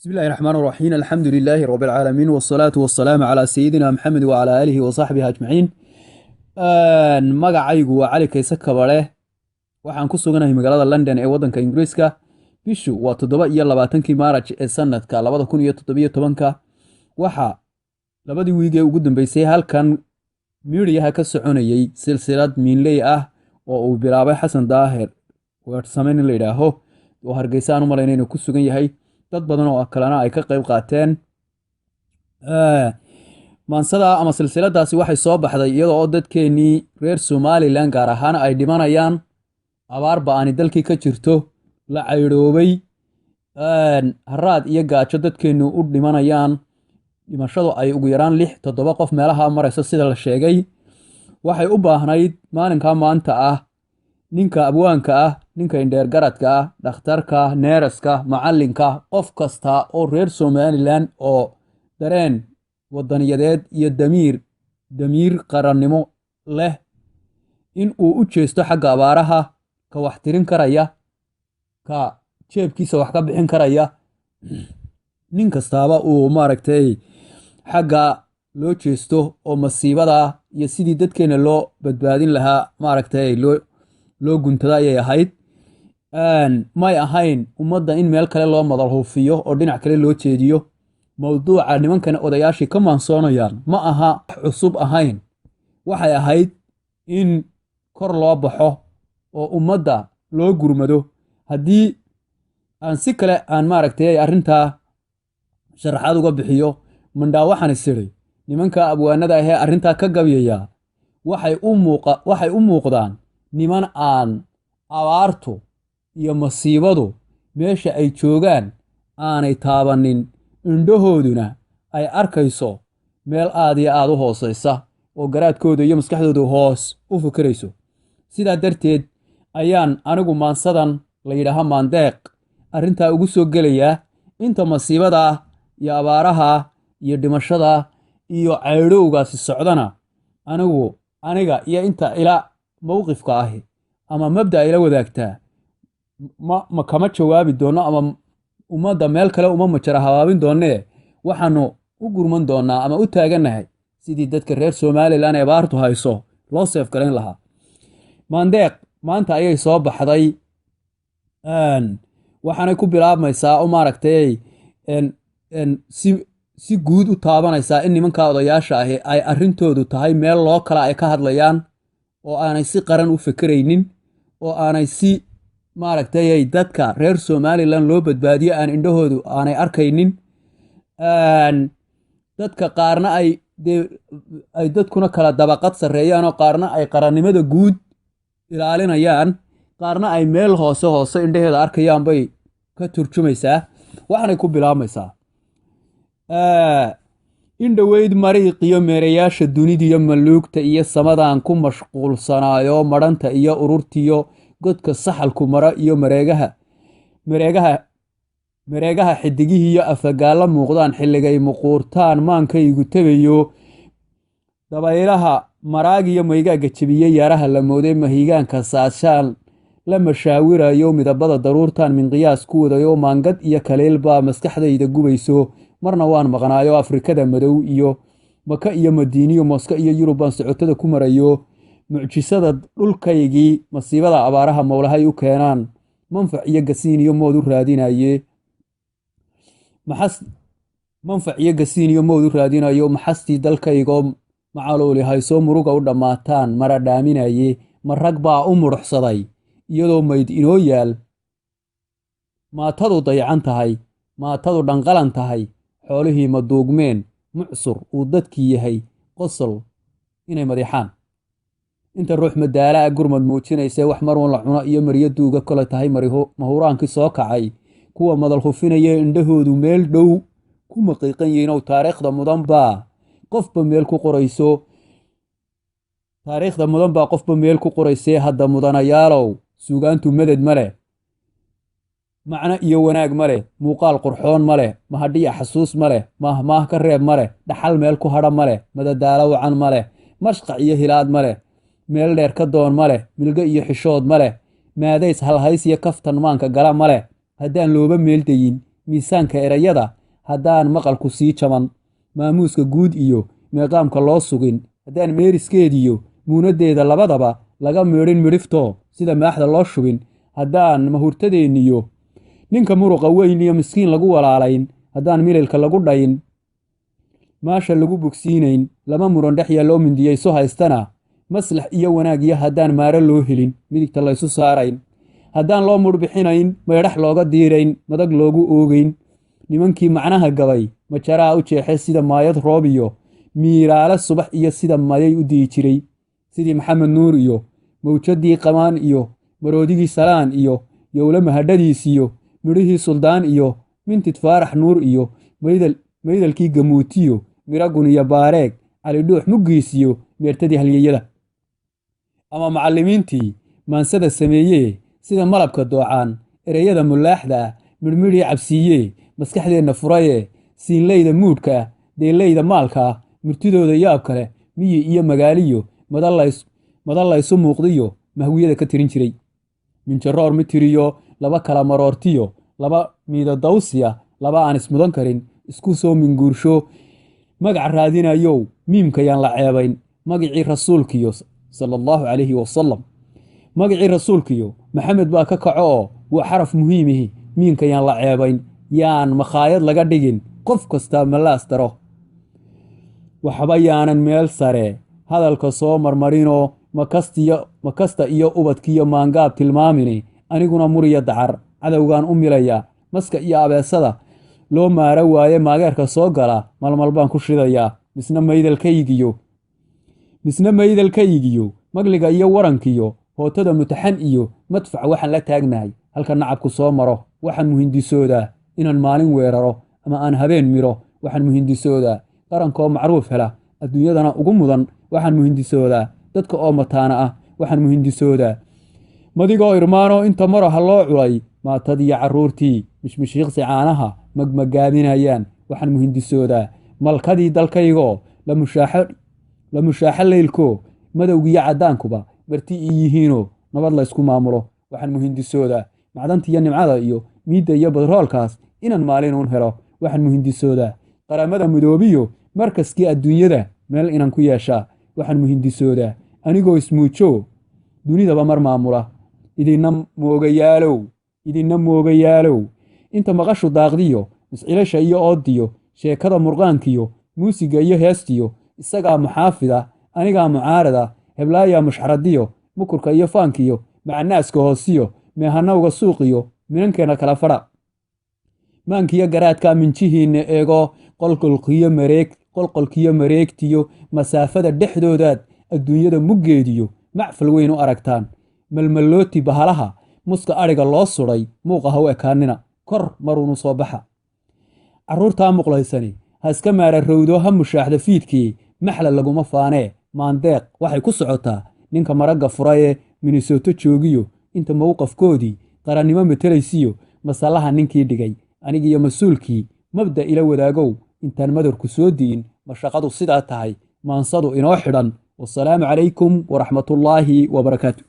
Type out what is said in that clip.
بسم الله الرحمن الرحيم، الحمد لله رب العالمين، والصلاة والسلام على سيدنا محمد وعلى آله وصحبه أجمعين. Magacaygu waa Cali Kayse Kabare. Waxaan ku suganahay magaalada London ee waddanka Ingiriiska. Bishu waa 27-kii Maaraj ee sanadka 2017-ka. Waxaa labadii wiig ee ugu dambeysay halkan miidiyaha ka soconayey silsilad miinley ah oo uu bilaabay Xasan Daahir Weersame, nin la yidhaaho oo Hargeysa aan u malayna inuu ku sugan yahay, dad badan oo kalena ay ka qayb qaateen. Maansada ama silsiladaasi waxay soo baxday iyadoo oo dadkeennii reer Somaliland gaar ahaan ay dhimanayaan, abaar ba'ani dalkii ka jirto, la caydhoobay, haraad iyo gaajo dadkeennu u dhimanayaan, dhimashadu ay ugu yaraan lix toddoba qof meelaha marayso sida la sheegay. Waxay u baahnayd maalinkaa maanta ah ninka abwaanka ah, ninka indheergaradka ah, dhakhtarka, neeraska, macallinka, qof kasta oo reer Somaliland oo dareen wadaniyadeed iyo damiir qarannimo leh in uu u jeesto xagga abaaraha, ka wax tirin karaya, ka jeebkiisa wax ka bixin karaya, nin kastaaba uu maaragtay xagga loo jeesto oo masiibada iyo sidii dadkeenna loo badbaadin lahaa maaragtay loo guntada ayay ahayd. May ahayn ummadda in meel kale loo madal huufiyo oo dhinac kale loo jeediyo. Mawduuca nimankan odayaashii ka maansoonayaan ma aha wax cusub ahayn. Waxay ahayd in kor loo baxo oo ummadda loo gurmado. Haddii aan si kale aan maaragtay arrintaa sharaxaad uga bixiyo, mandhaa waxaan is idhi nimanka abwaanada ahee arrintaa ka gabyaya waxay u muuqdaan niman aan abaartu iyo masiibadu meesha ay joogaan aanay taabannin, indhahooduna ay arkayso meel aad iyo aad u hoosaysa oo garaadkooda iyo maskaxdooda hoos u fikirayso. Sidaa darteed ayaan anigu maansadan la yidhaaha Maandeeq arrintaa ugu soo gelayaa. Inta masiibadaa iyo abaaraha iyo dhimashada iyo caydhowgaasi socdana, aniga iyo inta ila mowqifka ahi ama mabda ila wadaagtaa ma kama jawaabi doonno ama ummadda meel kale uma majara habaabin doonnee. Waxaannu u gurman doonnaa ama u taagannahay sidii dadka reer Somaliland ee abaartu hayso loo seefgarayn lahaa. Maandeeq maanta ayay soo baxday. Waxaanay ku bilaabmaysaa oo maaragtay si guud u taabanaysaa in nimanka odayaasha ahi ay arrintoodu tahay meel loo kala ay ka hadlayaan oo aanay si qaran u fekeraynin oo aanay si maaragtay dadka reer Somaliland loo badbaadiyo aan indhahoodu aanay arkaynin. Dadka qaarna ay dee ay dadkuna kala dabaqad sarreeyaan oo qaarna ay qarannimada guud ilaalinayaan, qaarna ay meel hoose hoose indhaheeda arkayaan bay ka turjumaysaa. Waxaanay ku bilaabmaysaa: In dhoweyd mariiqiyo meerayaasha dunidiyo maluugta iyo samadan ku mashquulsanaayo, madhanta iyo ururtiyo godka saxalku mara iyo mareegaha xidigihiiyo afagaalla muuqdaan xilligay muquurtaan maankaygu tegayo, dabaylaha maraagiyo maygaaga jebiye, yaraha la mooday mahigaanka saashaan la mashaawirayo, midabada daruurtan minqiyaas ku wadayo, maangad iyo kaliilbaa maskaxdayda gubayso. Marna waan maqnaayo, Afrikada Madow iyo Maka iyo Madiiniyo Moska iyo Yurub baan socotada ku marayo. Mucjisada dhulkaygii masiibada abaaraha mowlahay u keenaan manfac iyo gasiin iyo mood u raadinaye, manfac iyo gasiin iyo mood u raadinayo. Maxastii dalkaygoo macaluuli haysoo muruga u dhammaataan mara dhaaminaye. Ma rag baa u mudhuxsaday iyadoo mayd inoo yaal, maatadu dayacan tahay, maatadu dhanqalan tahay, xoolihii ma duugmeen, mucsur uu dadkii yahay, qosol inay madiixaan? Inta ruux madaala a gurmad muujinaysee, wax maruun la cuno iyo maryo duuga kole tahay mahuraankii soo kacay, kuwa madal hufinaya indhahoodu meel dhow ku maqiiqan yihiin ow, taariikhda mudan baa qofba meel ku qorayso, taariikhda mudan baa qofba meel ku qoraysee. Hadda mudanayaalow, suugaantu madad ma leh, macno iyo wanaag ma leh, muuqaal qurxoon ma leh, mahadhiya xasuus ma leh, maahmaah ka reeb ma leh, dhaxal meel ku hadha ma leh, madadaalo wacan ma leh, mashqac iyo hilaad ma leh, meel dheer ka doon ma leh, milgo iyo xishood ma leh, maadays halhays iyo kaftan maanka gala ma leh, haddaan looba meeldayin. Miisaanka erayada haddaan maqalku sii jaban, maamuuska guud iyo meeqaamka loo sugin, haddaan meeriskeediyo muunaddeeda labadaba laga meedhin midhiftoo sida maaxda loo shubin, haddaan mahurtadeenniyo ninka muruqa weyn iyo miskiin lagu walaalayn, haddaan mililka lagu dhayin, maasha lagu bogsiinayn, lama muran dhex yaalloo mindiyaysu haystana, maslax iyo wanaag iyo haddaan maaro loo helin, midigta laysu saarayn, haddaan loo mudhbixinayn, maydhax looga diirayn, madag loogu oogayn, nimankii macnaha gabay majaraa u jeexe sida maayad roob iyo miiraale subax iyo sida mayay u di'i jiray, sidii Maxamed Nuur iyo mawjadii Qamaan iyo maroodigii Salaan iyo yowle mahadhadiis iyo midhihii Suldaan iyo Mintid Faarax Nuur iyo maydalkii Gamuutiyo Miragun iyo Baareeg Calidhuux muggiis iyo meertadii halyeyada, ama macallimiintii maansada sameeyee sida malabka doocaan ereyada mulaaxda ah midhmidhii cabsiiyee maskaxdeenna furayee siinleyda muudhka ah deeleyda maalka ah murtidooda yaab kale miyi iyo magaaliyo madal laysu muuqdiyo mahwiyada ka tirin jiray, minjaroor mitiriyo laba kala maroortiyo laba miidadawsiya laba aan ismudan karin isku soo minguursho magac raadinayow miimkayaan la ceebayn magicii rasuulkiyo sala allahu calayhi wasalam, magicii rasuulkiyo Maxamed baa ka kaco oo waa xaraf muhiimihi, miinkayaan la ceebayn, yaan makhaayad laga dhigin qof kastaa malaas daro, waxba yaanan meel sare hadalka soo marmarinoo makasta iyo ubadkiyo maangaab tilmaamini, aniguna muriya dacar cadowgaan u milaya, maska iyo abeesada loo maara waaye maageerka soo gala malmal baan ku shidayaa, misna maydalkaygiyo magliga iyo warankiyo hootada mutaxan iyo madfac waxaan la taagnahay halka nacabku soo maro, waxaan muhindisoodaa inaan maalin weeraro ama aan habeen miro, waxaan muhindisoodaa qarankoo macruuf hela adduunyadana ugu mudan, waxaan muhindisoodaa dadka oo mataana ah, waxaan muhindisoodaa madigoo irmaanoo inta maro ha loo culay maatadiyo carruurtii mishmishiiqsi caanaha magmagaabinayaan, waxaan muhindisoodaa malkadii dalkaygoo la mushaaxo leylkoo madowgiiyo caddaankuba marti ii yihiinoo nabad laysku maamulo, waxaan muhindisoodaa macdantiiyo nimcada iyo miidda iyo badroolkaas inaan maalinuun helo, waxaan muhindisoodaa qaramada midoobiyo markaskii adduunyada meel inaan ku yeeshaa, waxaan muhindisoodaa anigoo ismuujoo dunidaba mar maamula, idinna moogayaalow, idinna moogayaalow inta maqashu daaqdiyo miscilasha iyo oodiyo sheekada murqaankiyo muusiga iyo heestiyo isagaa muxaafida anigaa mucaarada heblaayaa mushxaradiyo mukurka iyo faankiyo macanaaska hoosiyo meehanawga suuqiyo minankeenna kala fadha, maankiyo garaadka minjihiinna eego qolqolkiyo mareegtiyo masaafada dhexdoodaad adduunyada muggeediyo macfal weyn u aragtaan, malmallooti bahalaha muska adhiga loo sudhay muuqa ha u ekaanina kor maruunu soo baxa, carruurtaa muqlaysani ha iska maararowdo ha mushaaxda fiidkii maxla laguma faanee maandeeq waxay ku socotaa ninka maragga furayee Minnesoto joogiyo inta mowqafkoodii qarannimo matelaysiyo masallaha ninkii dhigay anigiyo mas-uulkii mabda ila wadaagow intaan madarku soo di'in mashaqadu sidaa tahay maansadu inoo xidhan. Wasalaamu calaykum waraxmatullaahi wabarakaatu.